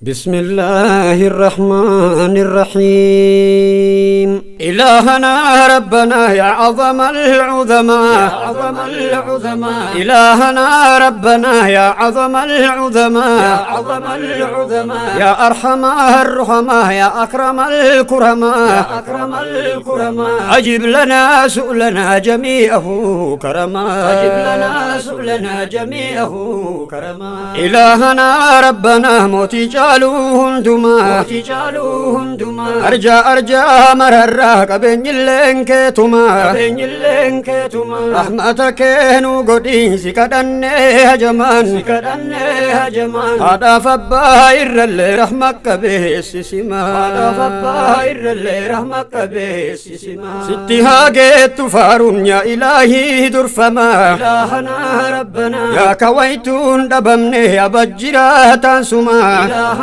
بسم الله الرحمن الرحيم. إلهنا ربنا يا عظم العظماء، يا عظم العظماء. إلهنا ربنا يا عظم العظماء، يا عظم العظماء. يا أرحم الرحماء يا أكرم الكرماء، يا أكرم الكرماء. أجب لنا سؤلنا جميعه كرما، أجب لنا سؤلنا جميعه كرما. إلهنا ربنا موتي جالو hundumaa, mootii caaluu hundumaa. Arjaa arjaa mararraa qabeenyilleen keetumaa, qabeenyilleen keetumaa. Rahmata keenuu godhii si kadhannee hajamaan, si kadhannee hajamaan. Haadhaaf abbaa irrallee rahma qabeessisimaa, haadhaaf abbaa irrallee rahma qabeessisimaa. Sitti haa geettu faaruun yaa ilaahii durfamaa, ilaahanaa rabbanaa. Yaa kawaytuun dhabamne abajjiraa taansumaa, ilaahanaa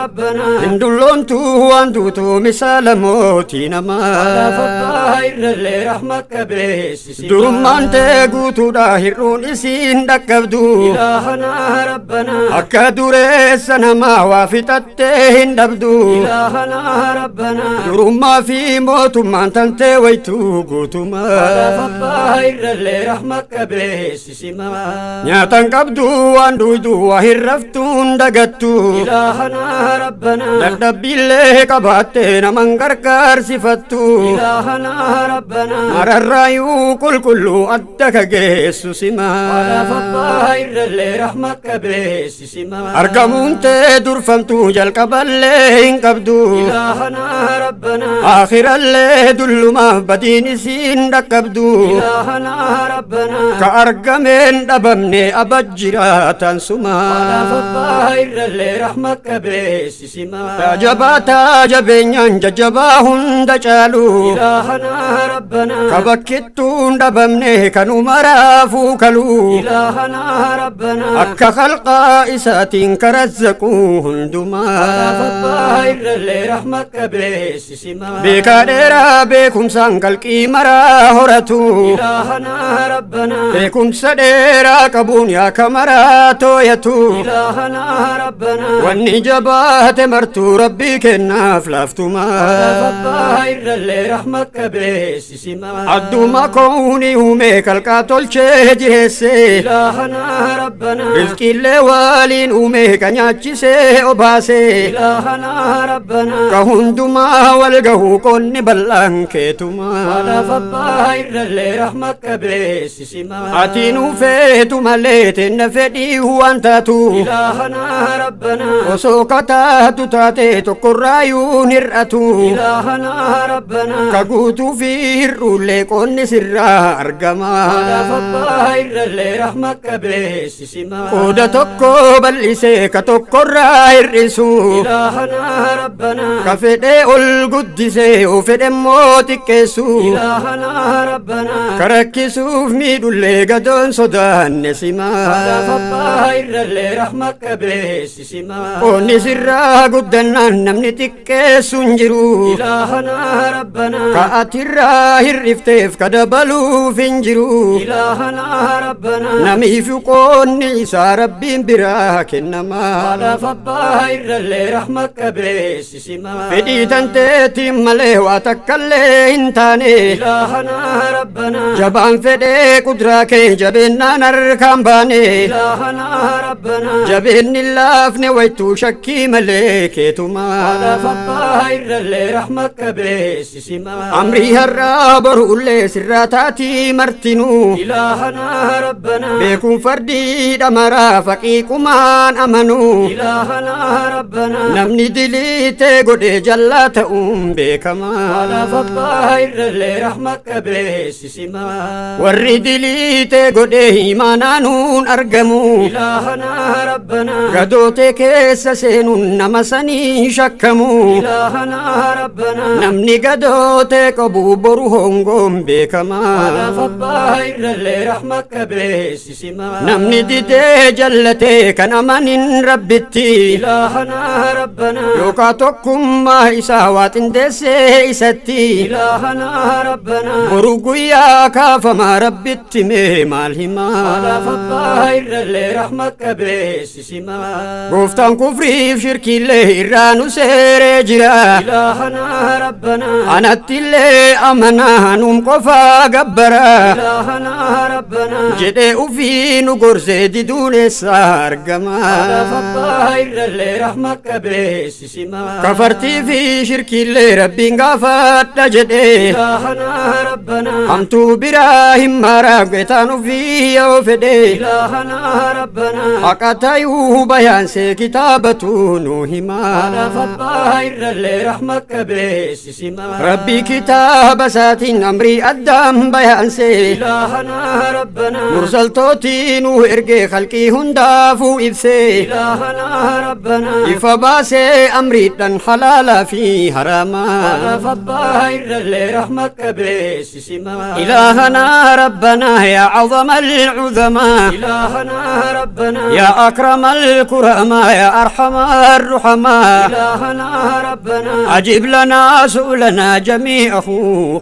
rabbanaa. Hindulloontuu waan duutu misaala mootii namaa, haadhaaf abbaa irrallee rahma qabeessisimaa. Durummaan tee guutuudha hir'uun isiin dhaqqabdu, ilaahanaa rabbanaa. Akka dureessa namaa waa fixattee hin dhabdu, ilaahanaa rabbanaa. Durummaa fi mootummaan tantee waytuu guutumaa, haadhaaf abbaa irrallee rahma qabeessisimaa. Nyaatan qabdu waan duydu waa hin raftuun dagattu, ilaahanaa rabbanaa. Dadhabbiillee qabaattee naman gargaarsifattu, ilaahanaa rabbanaa. Mararraayuu qulqulluu adda ka geessu simaa, haadhaaf abbaa irrallee rahma qabeessisimaa. Argamuun tee durfamtuu jalqaballee hin qabdu, ilaahanaa rabbanaa. Aakhirallee dullumaaf badiin isiin dhaqqabdu, ilaahanaa rabbanaa. Ka argameen dhabamne abajjiraatan sumaa, haadhaaf abbaa irrallee rahma qabeessisimaa. Jabaataa jabeenyaan jajjabaa hunda caalu, ilaahanaa rabbanaa. Ka bakkittuun dhabamne kanuma raafuu kalu, ilaahanaa rabbanaa. Akka khalqaa isaatiin karazzaquu hundumaa, haadhaaf abbaa irrallee rahma qabeessisimaa. Beekaa dheeraa beekumsaan kalqii maraa horatu, ilaahanaa rabbanaa. Beekumsa dheeraa qabuun yaa kamaraa tooyatu, ilaahanaa rabbanaa. Wanni jabaate martuu rabbii kennaaf laaftumaa, haadhaaf abbaa irrallee rahma qabeessisimaa. Adduma koonii uumee kalqaa tolchee jireesse, ilaahanaa rabbanaa. Rizqiillee waliin uumee ka nyaachisee obaase, ilaahanaa rabbanaa. Ka hundumaa wal gahuu qonni bal'aan keetumaa, haadhaaf abbaa irrallee rahma qabeessisimaa. Ati nuu feetu malee tenna fedhii waan taatu, ilaahanaa rabbanaa. Osoo kataatu taate tokkorraayyuu hir'atu, ilaahanaa rabbanaa. Ka guutuu fi hir'uullee qonni sirraa argama, haadhaaf abbaa irrallee rahma qabeessisimaa. Qooda tokko bal'isee ka tokkorraa hir'isu, ilaahanaa rabbanaa. Ka fedhee ol guddisee yoo fedhe immoo xiqqeessu, ilaahanaa rabbanaa. Ka rakkisuuf miidhullee gadoon sodaanne simaa, haadhaaf abbaa irrallee rahma qabeessisimaa. Qonni sirraa guddannaan namni xiqqeessu hin jiru, ilaahanaa rabbanaa. Ka atirraa hir'ifteef ka dabaluuf hin jiru, ilaahanaa rabbanaa. Namiif qoonni isaa rabbiin biraa kennamaa, haadhaaf abbaa irrallee rahma qabeessisimaa. Fedhii tanteetiin malee waa takkallee hin taane, ilaahanaa rabbanaa. Jabaan fedhee kuduraa kee jabeennaan harkaan baane, ilaahanaa rabbanaa. Jabeenni laafne waytuu shakkii malee keetumaa, haadhaaf abbaa irrallee rahma qabeessisimaa. Amrii har'aa boruullee sirraa taatii martinuu, ilaahanaa rabbanaa. Beekuun fardii dhamaraa faqiiqumaan amanuu, ilaahanaa rabbanaa. Namni diliitee godhee jallaa ta'uun beekamaa, haadhaaf abbaa irrallee rahma qabeessisimaa. Warri diliitee godhee imaanaanuun argamu, ilaahanaa rabbanaa. Gadootee keessa seenuun nama sanii shakkamu, ilaahanaa rabbanaa. Namni gadootee qabu boru hongoon beekamaa, haadhaaf abbaa irrallee rahma qabeessisimaa. Namni didee jallatee kan amanin rabbitti, ilaahanaa rabbanaa. Yookaa tokkummaa isaa waa xindeessee isatti, ilaahanaa rabbanaa. Boru guyyaa kaafamaa rabbitti mee maal himaa? Haadhaaf abbaa irrallee rahma qabeessisimaa. Gooftaan kun Kufriif shirkiillee irraa nu seeree jira. إلهنا ربنا Anattillee amanaa nuum qofaa gabbara. إلهنا ربنا Jedhee ufii nu gorsee diduun eessaa argama? Haadhaaf abbaa irrallee rahma qabeessi simaa. Kafartii fi shirkiillee Rabbiin gaafadha jedhee. إلهنا ربنا Hamtuu biraa hin maraa geetaan ufii yoo fedhe. إلهنا ربنا Haqa tayuu bayaansee kitaabatu nu himaa. Haadhaaf abbaa irrallee rahma qabeessi simaa. Rabbii kitaaba isaatiin amrii addaan bayaansee. إلهنا ربنا Mursaltootii nu ergee khalqii hundaafuu ibsee. إلهنا ربنا Ifa baasee amriidhaan halaalaa fi haraamaa. Haadhaaf abbaa irrallee rahma qabeessi simaa. إلهنا ربنا يا عظم العظماء. إلهنا ربنا يا أكرم الكرماء يا أرحم الرحماء. إلهنا ربنا أجب لنا سؤلنا جميعه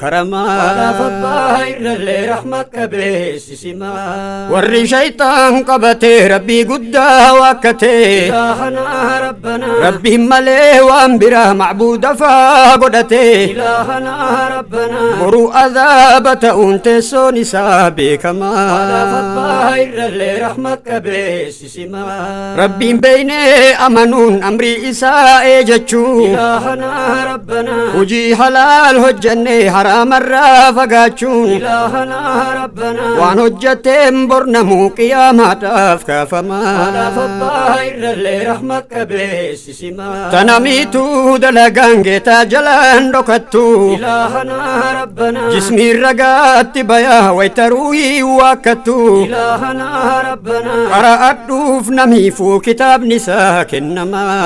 كرما. Haadhaaf abbaa irrallee rahma qabeessi simaa. Warri shaytaan qabatee Rabbii guddaa waakkatee. إلهنا ربنا Rabbiin malee waan biraa macbuuda faa godhatee. إلهنا ربنا Boruu azaaba ta'uun teessoon isaa Haadhaaf beekamaa. abbaa irrallee rahma qabeessi simaa. Rabbiin beeynee amanuun amrii isaa eejechuu. إلهنا ربنا Hujii halaal hojjannee haraamarraa fagaachuun. إلهنا ربنا Waan hojjateen bornamuu qiyaamaadhaaf kaafamaa. Haadhaaf abbaa irrallee rahma qabeessi simaa. Tanamiituu dalagaan geetaa jalaan dhokattu. إلهنا ربنا Jismiin ragaatti bayaa waytaruuhii waakkattu. إلهنا ربنا Qara'adhuuf namiifuu kitaabni isaa Haadhaaf kennamaa.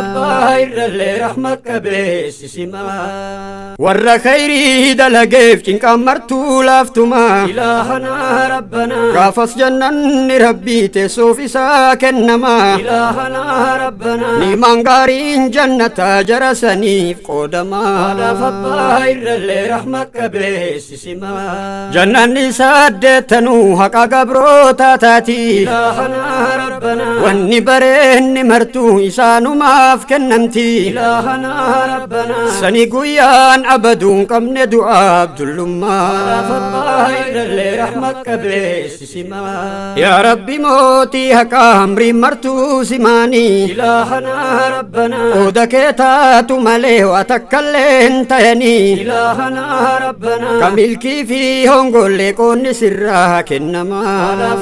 abbaa irrallee rahma qabeessi simaa. Warra khayrii dalageef cinqaan martuu laaftumaa. إلهنا ربنا Gaafas jannanni Rabbii teessoof isaa kennamaa. إلهنا ربنا Niimaan gaariin jannataa jara saniif Haadhaaf qoodamaa. abbaa irrallee rahma qabeessi simaa. Jannanni saddeettanuu haqa gabrootaa taati. إلهنا ربنا Wanni bareenni martuu isaanumaaf kennamti. إلهنا ربنا Sani guyyaan abaduun qabne du'aaf Haadhaaf dullummaa. abbaa irrallee rahma qabeessi simaa. Yaa Rabbi mootii haqaa amriin martuu simaanii. إلهنا ربنا Qooda kee taatu malee waa takkallee hin tayanii. إلهنا ربنا Ka milkii fi hongollee qoonni sirraa Haadhaaf kennamaa.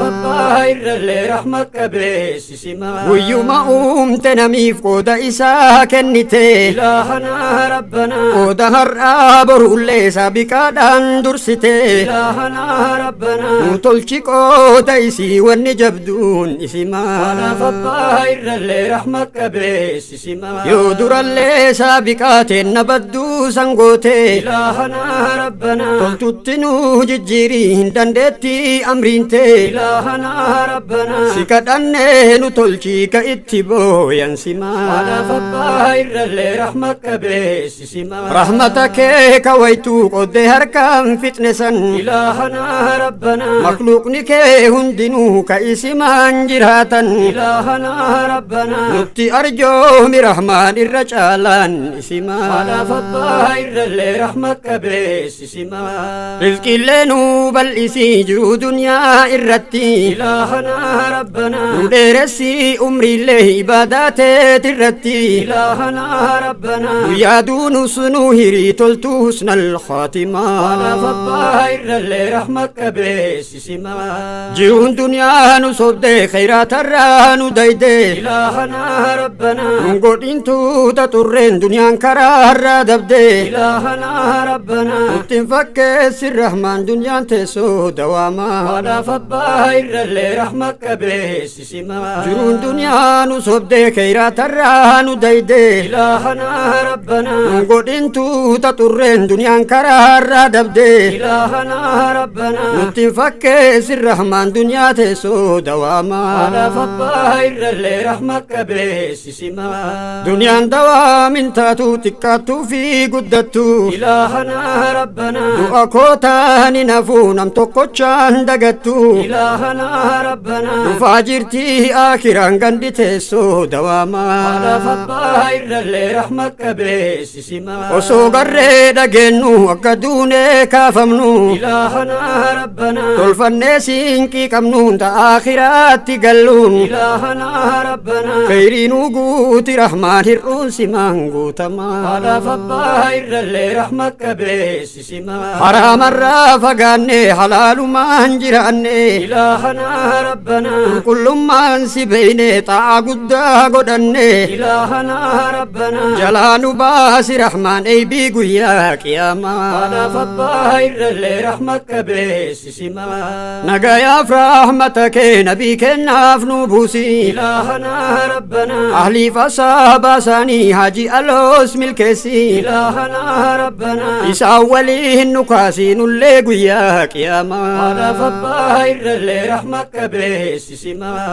abbaa irrallee rahma qabeessi simaa. Guyyuma uumte namiif qooda isaa kennite. إلهنا ربنا Qooda har'aa borullee saabiqaadhaan dursite. إلهنا ربنا Nu tolchi qooda isii wanni jabduun Haadhaaf isimaa. abbaa irrallee rahma qabeessi simaa. Yoo durallee saabiqaateen na badduu sangoote. إلهنا ربنا Toltutti nu jijjiirii hin dandeetti amriinte. إلهنا ربنا Si kadhannee nu tolchii ka itti booyan Haadhaaf simaa. abbaa irrallee rahma qabeessi simaa. Rahmata kee kawaytuu qoddee harkaan fixne san. إلهنا ربنا Makluuqni kee hundinuu ka isimaan jiraatan. إلهنا ربنا Nutti arjoomi rahmaan irra caalaan Haadhaaf isimaa. abbaa irrallee rahma qabeessi simaa. Rizqiillee nuu bal'isii jiruu duniyaa irratti. إلهنا ربنا Nu dheeressii umriillee ibaadaa teetirratti. إلهنا ربنا Guyyaa duunus nuu hirii toltuu husnal Haadhaaf khaatimaa. abbaa irrallee rahma qabeessi simaa. Jiruun duniyaa nu sobdee khayiraatarraa nu daydee. إلهنا ربنا Nun godhintuuta xurreen duniyaan karaarraa dabdee. إلهنا ربنا Nuttiin fakkeessi rahmaan duniyaan teessoo dawaamaa. Haadhaaf abbaa irrallee rahma qabeessi simaa. Jiruun duniyaa nu sobdee khayiraatarraa nu daydee. إلهنا ربنا Nun godhintuuta xurreen duniyaan karaarraa dabdee. إلهنا ربنا Nuttiin fakkeessi rahmaan duniyaa teessoo Haadhaaf dawaamaa. abbaa irrallee rahma qabeessi simaa. Duniyaan dawaamin taatu xiqqaattuu fi guddattu. إلهنا ربنا Du'a kootaan hin hafuu nam tokkochaan dagattu. إلهنا ربنا Dhufaa jirtii akiraan gandi teessoo. lammeessoo dawaamaa. Haadhaaf abbaa irrallee rahma qabeessi simaa. Osoo garree dhageennu akka duunee kaafamnu. Ilaahanaa rabbanaa. Tolfannee siinqii qabnuun ta'a akhiraatti galluun. Ilaahanaa rabbanaa. Kheyriinuu guuti rahmaan hir'uun simaan guutamaa. Haadhaaf abbaa irrallee rahma qabeessi simaa. Haraamarraa fagaannee halaalumaan jiraanne. Ilaahanaa rabbanaa. Qulqullummaan si beeyne xaa'aa guddaa godhanne. Ilaahanaa rabbanaa. Jalaa nu baasi rahmaan eeybii guyyaa qiyaamaa. Haadhaaf abbaa irrallee rahma qabeessi simaa. Nagayaaf rahmata kee nabii kennaaf nu buusi. Ilaahanaa rabbanaa. Ahliif asaabaa isaanii haji aloos milkeessi. Ilaahanaa rabbanaa. Isaan waliin nu kaasi nullee guyyaa qiyaamaa. Haadhaaf abbaa irrallee rahma qabeessi simaa.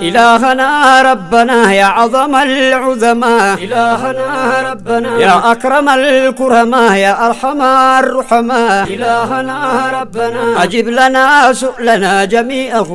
إلهنا ربنا يا عظم العظماء. إلهنا ربنا. يا أكرم الكرماء يا أرحم الرحماء. إلهنا ربنا. أجب لنا سؤلنا جميعه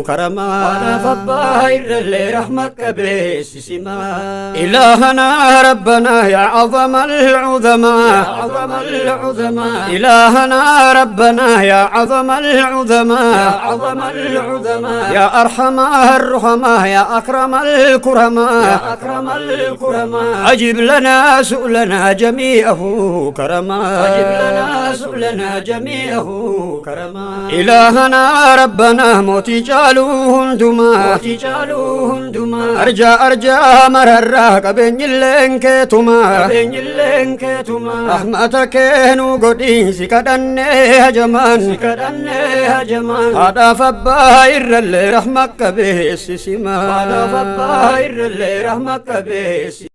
كرما. Haadhaaf abbaa irrallee rahma qabeessi simaa. إلهنا ربنا يا عظم العظماء. يا عظم العظماء. إلهنا ربنا يا عظم العظماء. يا عظم العظماء. يا أرحم الرحماء يا أكرم الكرماء. يا أكرم الكرماء. أجب لنا سؤلنا جميعه كرما. أجب لنا سؤلنا جميعه كرما. إلهنا ربنا موتي جالو هندما. Mootii caaluu hundumaa. أرجى أرجى مررة قبين اللين كيتما. Qabeenyilleen keetumaa. رحمتك نو قدين سكدن هجمان. Si kadhannee hajamaan. هذا فبا إرل رحمك بيس سما. Haadhaaf abbaa irrallee rahma qabeessi